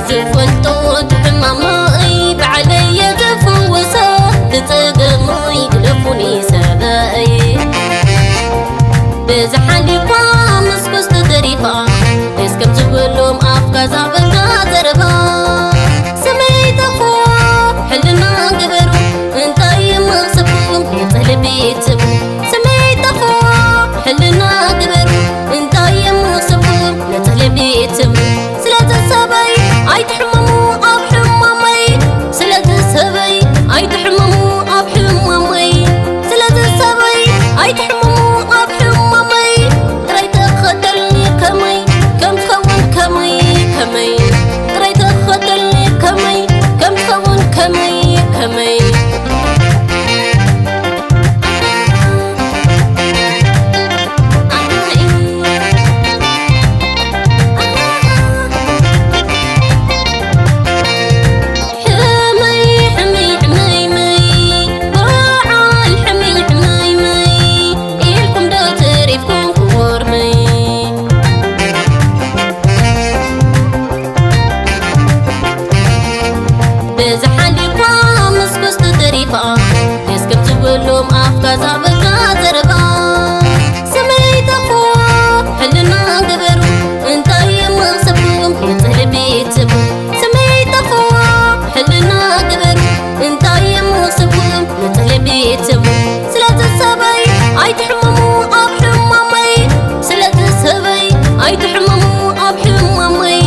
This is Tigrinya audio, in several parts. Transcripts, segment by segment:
ዝፈልጦ ሕማመይ ባዕለይ እየ ዝፍውሶ፣ ዝጸገመይ ግደፉኒ ሰበይ። ብዝሓሊፋ ምስ ኮስቶ ተሪፋ፣ ደስ ከም ዝበሎም ኣፍካ ዛበካ ዘረባ። ስመይ ጠፍኦ ሕልና ግበሩ፣ እንታይ የማኽሰብኩም ንጽህ ልቢ ትቡ። ስመይ ጠፍኦ ሕልና ግበሩ፣ እንታይ የማኽሰብኩም ንጽህ ልቢ ትቡ። ስለዚ ሰበይ ኣይትሕመሙ ኣብ ሕማመይ፣ ስለዚ ሰበይ ኣይትሕመሙ ኣብ ሕማመይ፣ ስለዚ ሰበይ ኣይትሕመሙ ኣብ ሕማመይ። ጥራይ ተኸተልኒ ከመይ ከም ትኸውን ከመይ ከመይ፣ ጥራይ ተኸተልኒ ከመይ ከም ትኸውን ከመይ ከመይ። ሕመይ ሕመይ ሕመይ መይ፣ በዓል ሕመይ ሕመይ መይ፣ ኢልኩም ዶ ተሪፍኩም ክወርመይ። ብዝሓሊፋ ምስ ኮስቶ ተሪፋ፣ ደስ ከም ዝበሎም ኣፍካ ዛበካ ዘረባ። ስመይ ጠፍኦ ሕልና ግበሩ፣ እንታይ የማኽሰብኩም ንጽህ ልቢ ትቡ። ስመይ ጠፍኦ ሕልና ግበሩ፣ እንታይ የማኽሰብኩም ንጽህ ልቢ ትቡ። ስለዚ ሰበይ ኣይትሕመሙ ኣብ ሕማመይ፣ ስለዚ ሰበይ ኣይትሕመሙ ኣብ ሕማመይ፣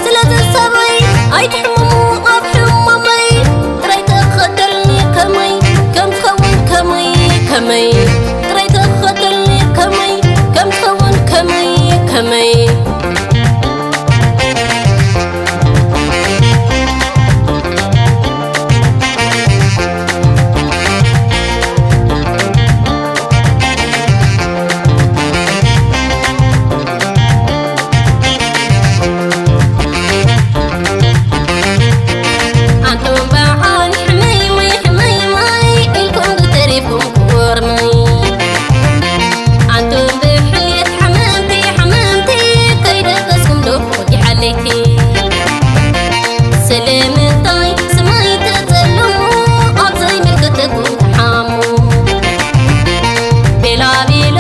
ስለዚ ሰበይ ኣይትሕመሙ ኣብ ሕማመይ። ጥራይ ተኸተልኒ ከመይ ከም ትኸውን ከመይ ከመይ፣ ጥራይ ተኸተልኒ ከመይ ከም ትኸውን ከመይ ከመይ። ኣንቱም በዓል ሕመይ መይ ሕመይ መይ ኢልኩም ተሪፍኩም ክወርመይ። ኣንቱም ብሕልየት ሓመምቲ ሓመምቲ ከይደቀስኩም ዶ ወጊሓለይኪ። ስለምንታይ ስመይ ተጸልሙ ኣብ ዘይምልከተኩም ትሓሙ። ቤላ ቤሎ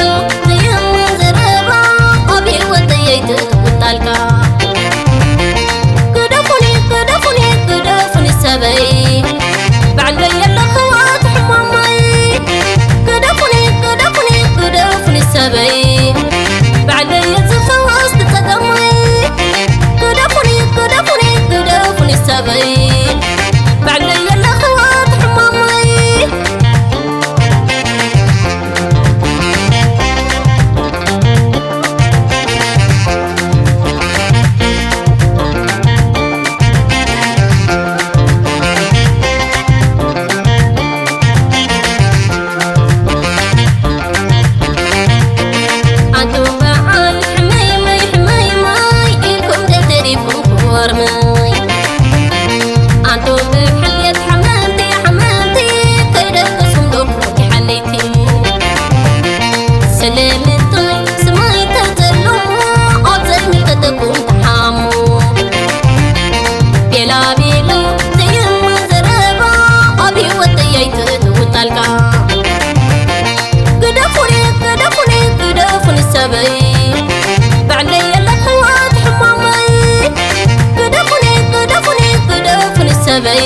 ዘየማን ዘረባ ኣብ ህይወተይ ኣይትእትዉ ጣልቃ። ግደፉኒ፣ ግደፉኒ፣ ግደፉኒ ሰበይ፣ ባዕለይ የለኹ ኣቲ ሕማመይ። ግደፉኒ፣ ግደፉኒ፣ ግደፉኒ ሰበይ፣ ባዕለይ እየ ዝፍወስ እቲ ጸገመይ። ግደፉኒ፣ ግደፉኒ፣ ግደፉኒ ሰበይ፣ ባዕለይ የለኹ ኣቲ ሕማመይ። ኣንቱም በዓል ሕመይ መይ ሕመይ መይ ኢልኩም ተሪፍኩም ክወርመይ። ኣንቱም ብሕልየት ሓመምቲ ሓመምቲ ከይደቀስኩም ዶ ሓለይቲ። ስለምንታይ ስመይ ተጸልሙ ኣብ ዘይምልከተኩም ትሓሙ። ቤላ ቤሎ ዘየማን ዘረባ ኣብ ህይወተይ ኣይትእትዉ ጣልቃ። ግደፉኒ፣ ግደፉኒ፣ ግደፉኒ ሰበይ፣ ባዕለይ የለኹ ኣቲ ሕማመይ። ግደፉኒ፣ ግደፉኒ፣ ግደፉኒ ሰበይ፣